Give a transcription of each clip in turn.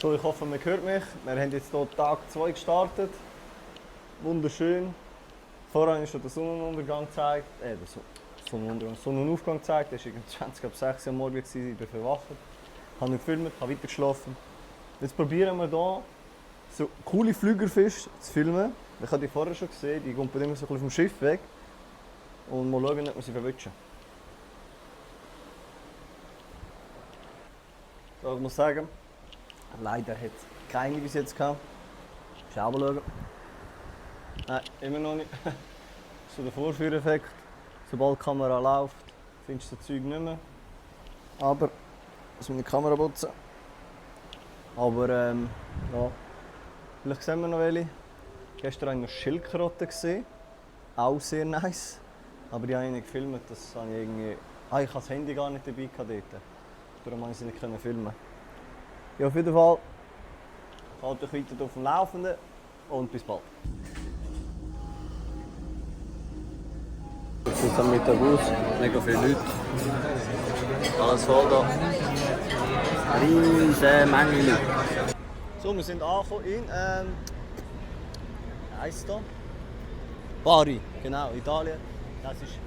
So, ich hoffe, man hört mich. Wir haben jetzt hier Tag 2 gestartet. Wunderschön. Vorhin ist schon der Sonnenuntergang gezeigt. Sonnenaufgang gezeigt. Das war 20 ab 6 Uhr morgens. Ich bin verwacht. Ich habe nicht gefilmt, habe weiter geschlafen. Jetzt probieren wir hier so coole Flügerfische zu filmen. Ich habe die vorher schon gesehen. Die kommen immer so ein bisschen vom Schiff weg. Und mal schauen, ob wir sie verwischen. So, ich muss sagen, leider hat es keine bis jetzt gehabt. Schau mal schauen. Nein, immer noch nicht. So der Vorführeffekt. Sobald die Kamera läuft, findest du das Zeug nicht mehr. Aber, das muss meine Kamera putzen. Aber ja, vielleicht sehen wir noch welche. Gestern habe ich noch Schildkröten gesehen. Auch sehr nice. Aber die habe ich nicht gefilmt. Das habe ich irgendwie... ich hatte das Handy gar nicht dabei dort. Darum konnte ich sie nicht filmen. Ja, auf jeden Fall, ich halte euch weiter auf dem Laufenden und bis bald. Jetzt sind wir am Mittag aus, mega viele Leute. Alles voll da. Riesige Menge Leute. So, wir sind angekommen in wie heisst es da? Bari, genau, Italien. Das ist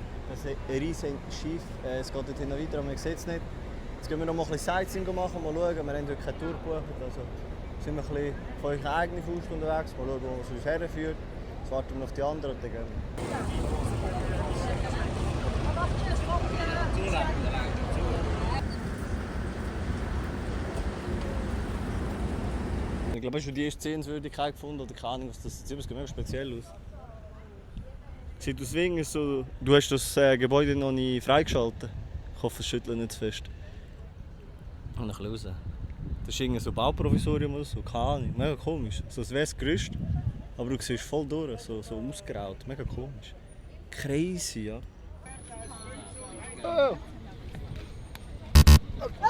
ein riesiges Schiff. Es geht dorthin noch weiter, aber man sieht es nicht. Jetzt gehen wir noch mal ein bisschen Sightseeing machen, mal schauen. Wir haben heute keine Tour gebucht, also sind wir ein bisschen von eurer eigenen Faust unterwegs. Mal schauen, wo es uns herführt. Jetzt warten wir auf die anderen und dann gehen wir. Ich glaube, hast du die erste Sehenswürdigkeit gefunden oder keine Ahnung, was das sieht mega speziell aus. Sieht aus wie so, du hast das Gebäude noch nicht freigeschaltet. Ich hoffe, es schüttelt nicht zu fest. Und ein bisschen raus. Das ist irgendwie so ein Bauprovisorium oder so, keine Ahnung. Mega komisch. So als wäre es Gerüst, aber du siehst voll durch, so ausgeraut. Mega komisch. Crazy, ja. Oh.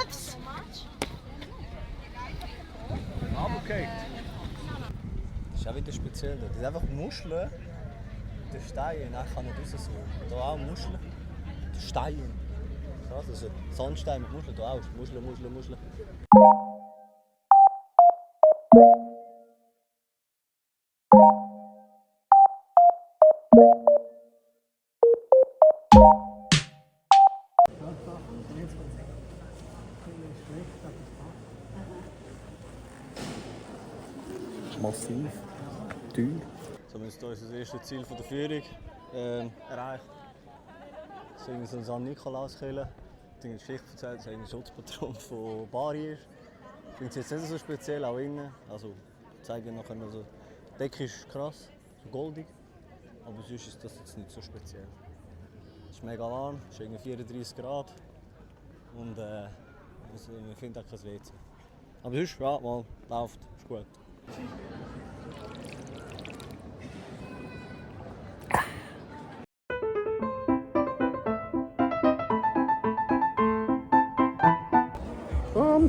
Ups! Okay. Das ist auch wieder speziell. Das sind einfach Muscheln. Der Stein, ich kann nicht raus so. Hier auch Muscheln. Der Stein. Krass, also Sandstein mit Muscheln, hier auch. Muscheln. Massiv. Teuer. So, wir haben hier unser erstes Ziel der Führung erreicht. Das ist so ein San Nikolauskirche. Ich habe eine Geschichte erzählt, dass er ein Schutzpatron von Bari ist. Ich finde es jetzt nicht so speziell, auch innen. Also, ich zeige Ihnen nachher noch so. Die Decke ist krass, so goldig. Aber sonst ist das jetzt nicht so speziell. Es ist mega warm, es ist irgendwie 34 Grad. Und wir finden auch kein WC. Aber sonst, ja, mal, läuft, ist gut.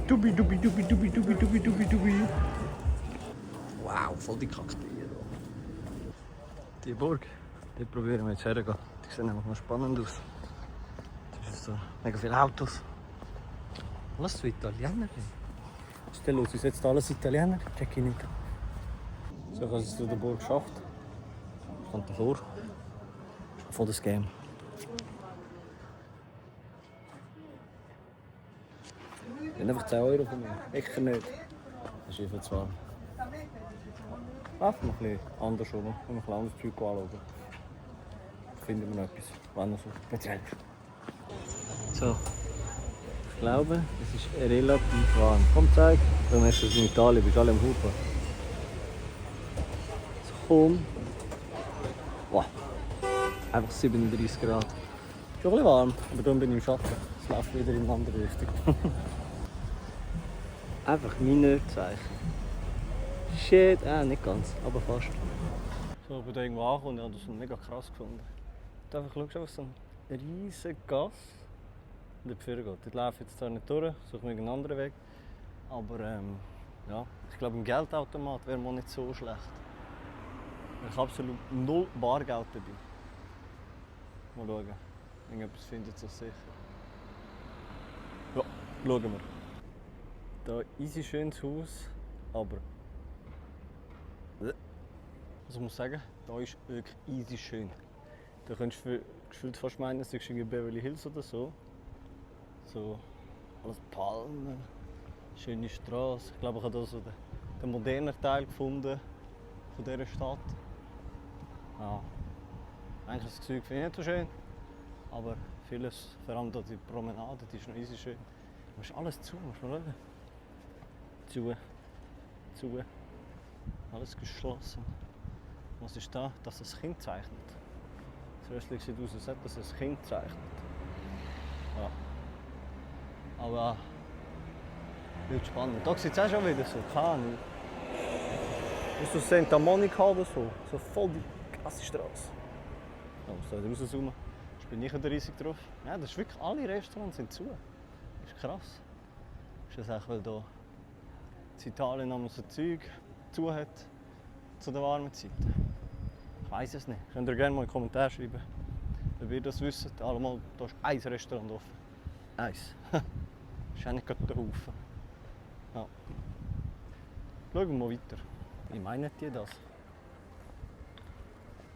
Dubi. Wow, voll die Kakteen hier. Die Burg, dort probieren wir jetzt herzugehen. Die sehen einfach noch spannend aus. Da sind so mega viele Autos. Alles so Italiener. Stell uns jetzt alles Italiener, check ich nicht. So, ich habe es zu der Burg geschafft. Kommt davor. Voll das Game. Ich habe einfach 10 Euro von mir. Ich nicht. Das ist einfach zwar. Einfach mal ein bisschen anders rum. Ein bisschen anderes Zeug anschauen. Finden wir noch etwas, was noch so speziell ist. So. Ich glaube, es ist relativ warm. Komm, zeig. Dann ist es in Italien, bist alle am Hupen. So, komm. Wow. Einfach 37 Grad. Schon ein bisschen warm, aber dann bin ich im Schatten. Es läuft wieder in eine andere Richtung. Einfach Mineurzeichen. Shit, nicht ganz, aber fast. So, ich bin da irgendwo angekommen und habe das mega krass gefunden. Du schaust einfach so ein riesiger Gass, der dort vorgeht. Dort laufe ich jetzt zwar nicht durch, suche mir einen anderen Weg. Aber ja, ich glaube, ein Geldautomat wäre mal nicht so schlecht. Ich habe absolut 0 Bargeld dabei. Mal schauen. Irgendetwas findet sich sicher. Ja, schauen wir. Da easy schönes Haus. aber... Also ich muss sagen, da ist wirklich easy schön. Da könntest du gefühlt fast meinen, es ist in Beverly Hills oder so. So alles Palmen, schöne Straße. Ich glaube, ich habe hier so den modernen Teil gefunden von dieser Stadt. Ja. Eigentlich das Gefühl finde ich nicht so schön, aber vieles, vor allem die Promenade, die ist noch easy schön. Aber ist alles zu, musst du mal schauen. Zu. Alles geschlossen. Was ist da? Dass es ein Kind zeichnet. Das Röstchen sieht aus, als hätte es ein Kind zeichnet. Ja. Aber wird spannend. Da sieht es auch schon wieder so, keine Ahnung. Das ist so Santa Monica oder so. So voll die krasse Straße. Da muss ich rauszoomen. Ich bin nicht riesig drauf. Ja, das ist wirklich, alle Restaurants sind zu. Das ist krass. Ist das auch, weil da in Italien noch so Zeug zu hat zu den warmen Zeiten? Ich weiß es nicht. Könnt ihr gerne mal in den Kommentaren schreiben, ob ihr das wisst. Allemal, da ist ein Restaurant offen. Eins. Das ist auch nicht gerade der Haufen. Ja. Schauen wir mal weiter. Wie meinen die das?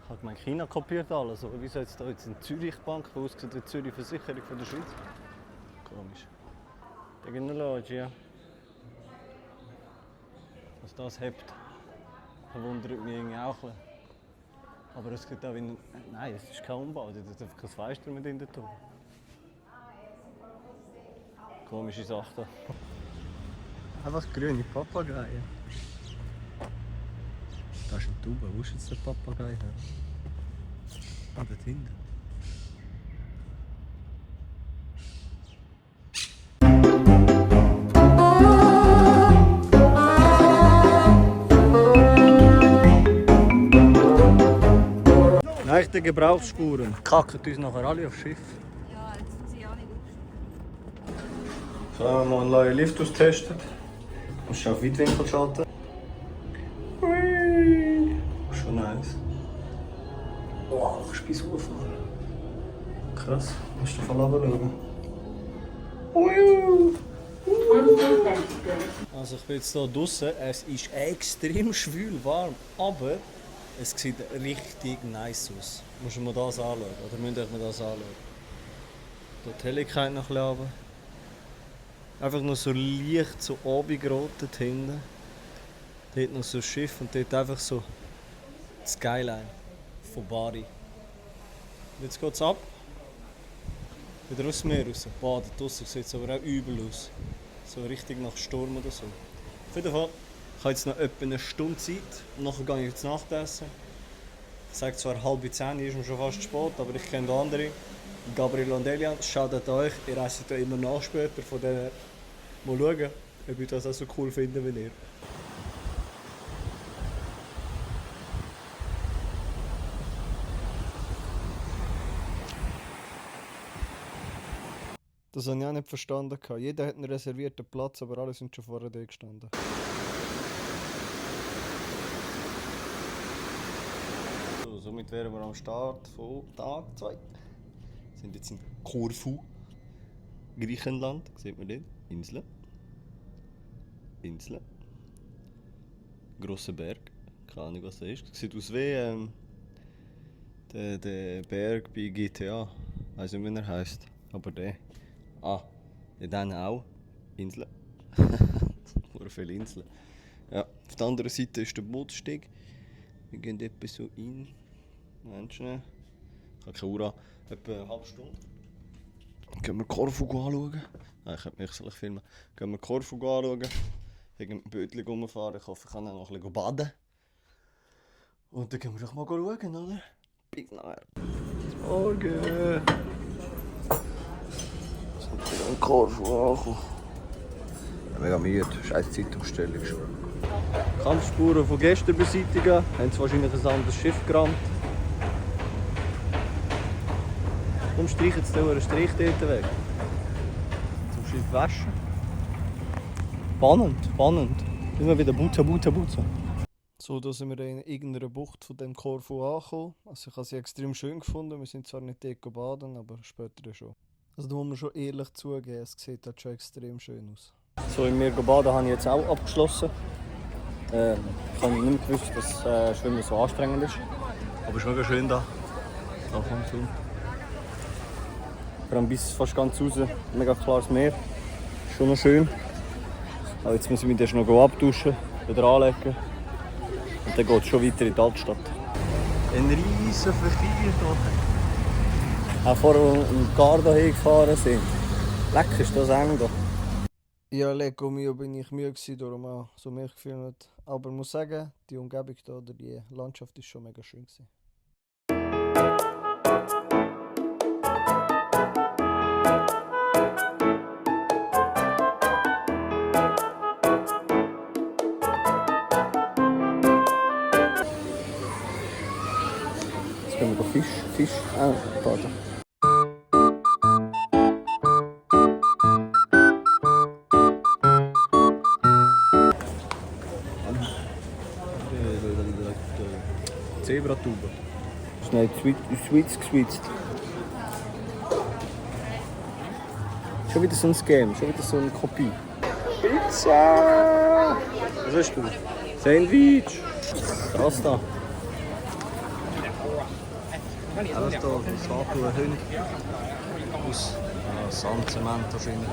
Ich habe gemeint, China kopiert alles. Aber wieso jetzt da jetzt in Zürich Bank ausgesehen, wie die Zürich Versicherung von der Schweiz? Komisch. Technologie. Was das hebt, verwundert mich irgendwie auch ein bisschen. Aber es gibt auch in... Nein, es ist kein Umbau, da ist einfach kein Fenster mit in der Tür. Komische Sache. Einfach grüne Papageien. Da ist ein Taube. Wo ist jetzt der Papagei? Ah, dort hinten. Echte Gebrauchsspuren. Kacken uns nachher alle aufs Schiff. Ja, jetzt sind sie auch nicht So, haben wir mal einen neuen Lift austestet. Musst du auf Weitwinkel schalten. Hui. Schon nice. Wow, kannst du bis hochfahren. Krass, musst du voll runterschauen. Also ich bin jetzt hier draußen. Es ist extrem schwül warm, aber es sieht richtig nice aus. Musst du mir das anschauen, oder müsst ihr mir das anschauen? Die Helligkeit noch ein bisschen runter. Einfach nur so leicht, so abendrot dort hinten. Dort noch so ein Schiff und dort einfach so die Skyline von Bari. Und jetzt geht's ab. Wieder aus dem Meer raus. Baden draussen sieht es aber auch übel aus. So richtig nach Sturm oder so. Auf jeden Fall, ich habe jetzt noch etwa eine Stunde Zeit und nachher gehe ich jetzt Nachtessen. Ich sage zwar 9:30, ist mir schon fast spät, aber ich kenne andere. Gabriel und Elian, schaut an euch, ihr esst ja immer nach später, von denen mal schauen, ob ich das auch so cool finde wie ihr. Das habe ich auch nicht verstanden. Jeder hat einen reservierten Platz, aber alle sind schon vorher da gestanden. So, somit wären wir am Start von Tag 2. Wir sind jetzt in Korfu, Griechenland. Sieht man den? Inseln. Inseln. Grosser Berg. Keine Ahnung, was das ist. Sieht aus wie der Berg bei GTA. Ich weiß nicht, wie er heisst. Aber der. Ah, dann auch Inseln. Nur viele Inseln. Ja, auf der anderen Seite ist der Bootssteg. Wir gehen etwa so in. Menschen. Ich habe keine Uhr an. Etwa eine halbe Stunde. Gehen wir Korfu anschauen. Nein, ich hätte mich filmen. Gehen wir Korfu anschauen. Wegen dem Bötchen rumfahren. Ich hoffe, ich kann noch ein bisschen baden. Und dann gehen wir doch mal schauen, oder? Bis nachher. Morgen! Wieder in Korfu angekommen. Mega müde, scheiß Zeitumstellung schon. Kampfspuren von gestern beseitigen, haben sie wahrscheinlich ein anderes Schiff gerammt. Komm, streich jetzt einen Strich dort weg. Zum Schiff waschen. Spannend. Immer wieder Buta. So, da sind wir in irgendeiner Bucht von dem Korfu angekommen. Also ich habe sie extrem schön gefunden. Wir sind zwar nicht dort baden, aber später schon. Also da muss man schon ehrlich zugeben, es sieht halt schon extrem schön aus. So, in mir baden habe ich jetzt auch abgeschlossen. Ich habe nicht gewusst, dass Schwimmen so anstrengend ist. Aber es ist mega schön da. Da kommt es hin. Vor allem bis fast ganz raus. Mega klares Meer. Schon noch schön. Aber jetzt muss ich mich noch abduschen, wieder anlegen. Und dann geht es schon weiter in die Altstadt. Ein riesen Verkehr hier. Auch vorher, als wir im Garda gefahren sind. Leck, ist das eng da. Ja, Lego mio bin ich müde gewesen, darum auch so mich gefilmt. Aber ich muss sagen, die Umgebung hier oder die Landschaft ist schon mega schön gewesen. Jetzt können wir Fisch baden. Zebratube. Schnell geswitzt. Schon wieder so ein Scam, schon wieder so eine Kopie. Pizza! Was hast du? Sandwich! Das da. Alles da, Sachen, Hunde. Aus Sandzement wahrscheinlich.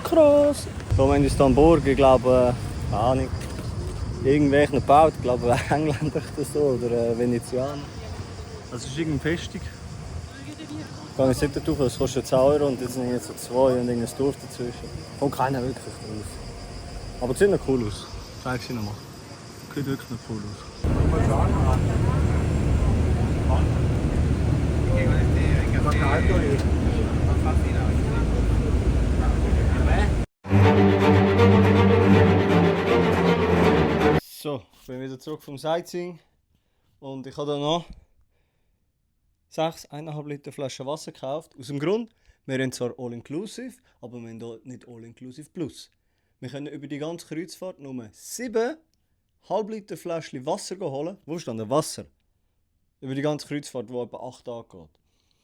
Krass! So, wir haben uns hier in Burg, ich glaube, keine Ahnung, irgendwelchen gebaut, ich glaube Engländer so, oder Venezianer. Das ist irgendeine Festung. Ich gehe jetzt nicht drauf, das kostet 10 € und jetzt sind jetzt so 2 und irgendein Dorf dazwischen. Kommt keiner wirklich drauf. Aber es sieht noch cool aus. Zeig sie nochmal. Sieht wirklich noch cool aus. So, ich bin wieder zurück vom Sightseeing und ich habe hier noch 1,5 Liter Flasche Wasser gekauft. Aus dem Grund, wir haben zwar All-Inclusive, aber wir haben hier nicht All-Inclusive Plus. Wir können über die ganze Kreuzfahrt nur 7,5 Liter Fläschchen Wasser holen. Wo ist dann Wasser? Über die ganze Kreuzfahrt, die etwa 8 Tage geht.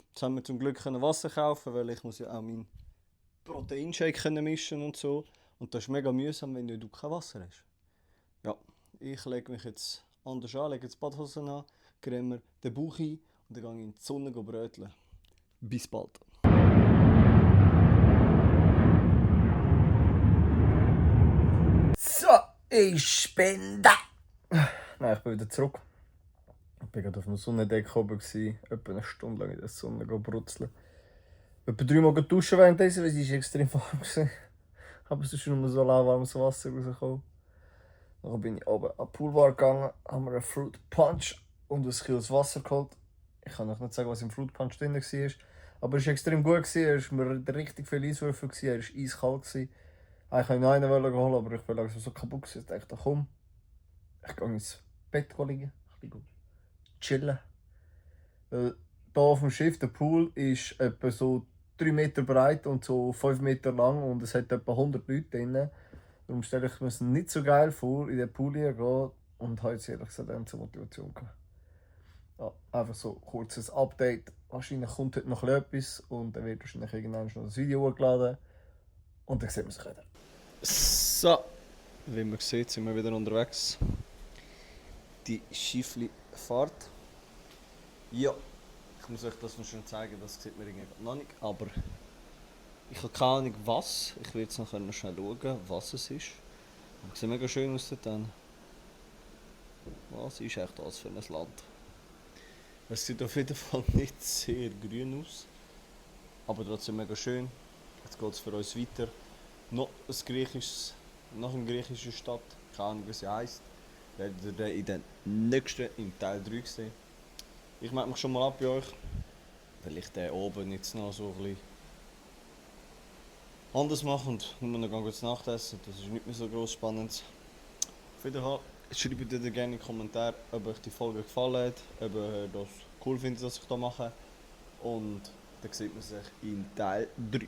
Jetzt haben wir zum Glück Wasser kaufen, weil ich muss ja auch meinen Proteinshake mischen und so. Und das ist mega mühsam, wenn du kein Wasser hast. Ja, ich lege mich jetzt anders an, lege jetzt Badhosen an, creme mir den Bauch ein und dann gehe ich in die Sonne bröteln. Bis bald. So, ich bin da! Nein, ich bin wieder zurück. Ich war gerade auf dem Sonnendeck oben, etwa eine Stunde lang in der Sonne brutzeln. Etwa 3 Mal duschen währenddessen, weil es extrem warm war. Aber es ist nur so lauwarmes Wasser rausgekommen. Dann bin ich oben an die Poolbar gegangen, haben wir einen Fruit Punch und ein Kilo Wasser geholt. Ich kann euch nicht sagen, was im Fruit Punch drin war. Aber es war extrem gut. Er war mir richtig viel Eiswürfel, er war eiskalt. Eigentlich wollte ich noch einen holen, aber ich war langsam so kaputt. Ich dachte, komm, ich gehe ins Bett liegen, ein bisschen chillen. Weil hier auf dem Schiff, der Pool, ist etwa so 3 Meter breit und so 5 Meter lang und es hat etwa 100 Leute drin. Darum stelle ich mir es nicht so geil vor, in den Pool zu gehen und habe jetzt ehrlich gesagt zur Motivation gehabt. Ja, einfach so ein kurzes Update. Wahrscheinlich kommt heute noch etwas und dann wird wahrscheinlich irgendwann noch das Video hochgeladen. Und dann sehen wir uns wieder. So, wie man sieht, sind wir wieder unterwegs. Die Schiffli fährt. Ja, ich muss euch das noch schon zeigen, das sieht man irgendwie noch nicht. Aber ich habe keine Ahnung was. Ich will jetzt noch schnell schauen, was es ist. Es sieht mega schön aus dort. Was ist echt das für ein Land? Es sieht auf jeden Fall nicht sehr grün aus. Aber trotzdem mega schön. Jetzt geht es für uns weiter. Noch eine griechische Stadt. Keine Ahnung, wie sie heisst. Werdet ihr in den nächsten, in Teil 3 sehen. Ich melde mich schon mal ab bei euch. Weil ich den oben jetzt noch so ein bisschen anders mache und nur noch ganz kurz Nachtessen. Das ist nicht mehr so gross spannend. Auf jeden Fall schreibt ihr gerne in die Kommentare, ob euch die Folge gefallen hat, ob ihr das cool findet, was ich hier mache. Und dann sieht man sich in Teil 3.